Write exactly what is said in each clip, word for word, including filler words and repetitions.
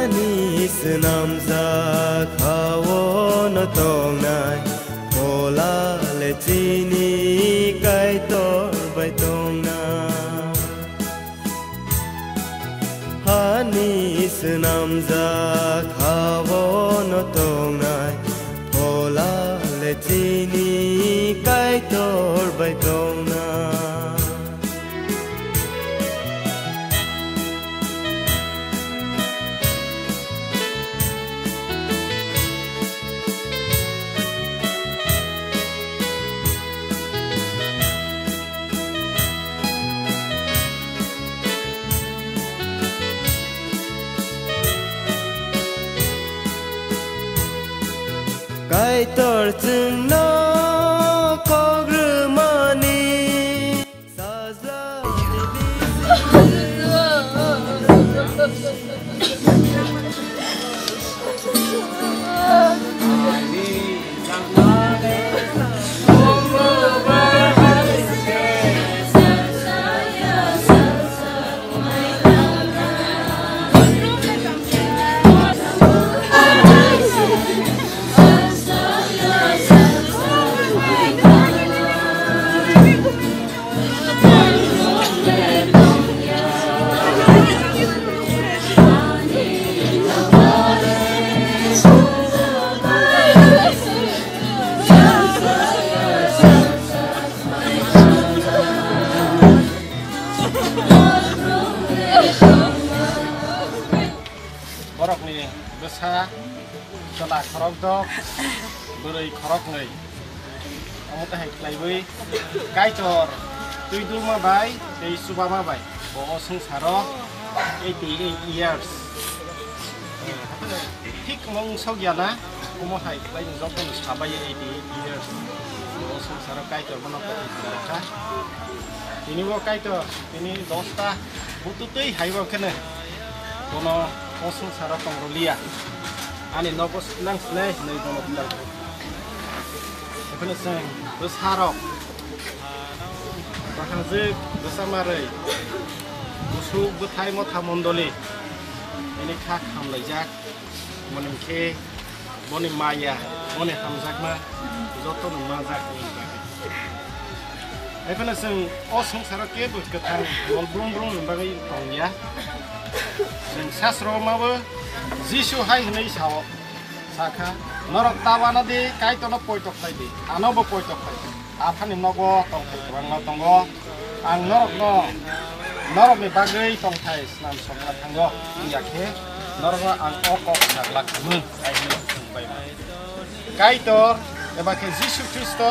Ani swnamjak ha-o no tongnai, phola le chini Kaitor bai tongnai. Hani swnamjak ha-o no tongnai, phola le chini Kaitor bai tongnai. Kaitor chwngno kok rwmani. Borokni bwsa chwla khorokdok, bwrwi khoroknwi. Omo tei hai khlaiwi Kaitor twi dulma bai tei chubama bai bo o swngcharo eighty eight years. Thik omo wngsok ya na, omo hai khlai wng joto ni sabai eighty eight years. Bo o swngcharo Kaitor bono kok kha. Tini bo Kaitor, tini dosta butu twi hai bo kheno bono o swngcharo tong rwliya. Ani nogo sinang sinai hinwi bono bular kha. Ekheno chwng bwsarok, bahanjwk bwsa marwi, busuk bwthai motha mondoli, bini kha khamlaijak, moni hwnkhe boni maya, boni hamjakma jotono manjak wngwi bagwi. Ekheno chwng o swngcharo kebo kwthang mol brum brum ni bagwi tongya. Chwng sasro mabo Jisu hai hwnwi sao. Sakha, norok ta uanadi Kaitorno poito khlai di, ano bo poito khlai di. Aphani nogo tongthai kwbangma tongo. Ang norokno, norokni bagwi tongthai snam sokna thango. Wngya khe norokno ang o kok sa glak khamung, hai hwnwi swng bai mano. Kaitor eba khe Jisu Khristo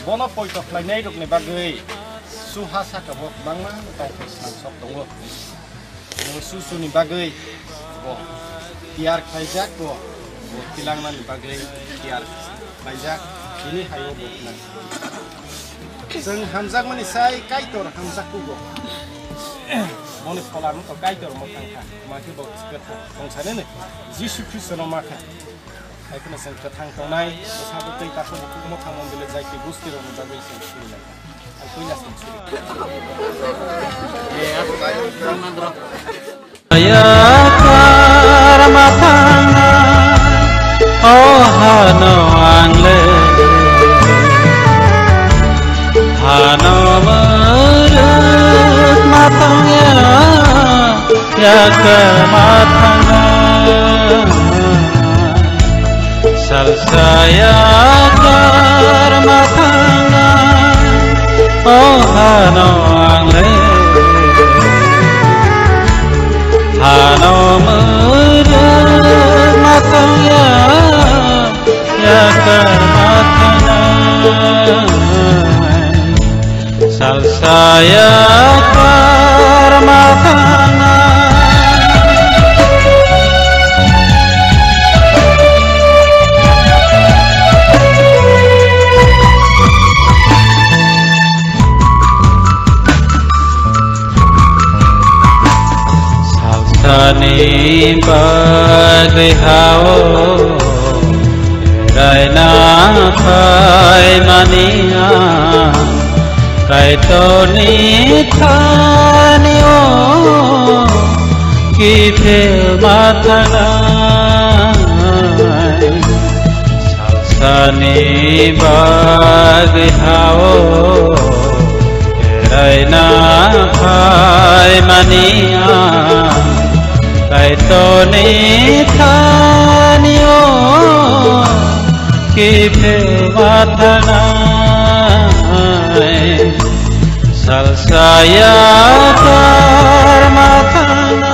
bono poito khlainairokni bagwi suha saka bo kwbangma tongthai snam sok tongo. Bo susuni bagwi bo tiyar khlaijak, bo, bo tilangnani bagwi tiyar khlaijak, bini hai-o bo khna. Chwng hamjakmani sai Kaitor hamjakkugo. Boni phola wngkha Kaitor mwkhang kha, tma khe bo kwthang tongsanini Jisu Khristono ma kha. Hai kheno chwng kwthang tongnai, bwsa bwtwi takhuk bukhuk mwkhang mondoli jaiti gustirokni bagwi chwng suri lai kha. Ang puila chwng suri. Yakar ma thangna, o hano ang le. Hano mwrwk ma thangya, yakar ma thangna. Salsa yakar ma thangna, o hano ang le. Hano mwrwk ma thangya, yakar ma thangna. Salsa yakar ma thangna. Salsani bagwi hao raina phaimani ang Kaitorni thani o Kiphil mathanai salsani bagwi hao beraina phaimani ang Kaitorni thanio kiphil mathanai salsaya tar mathanai.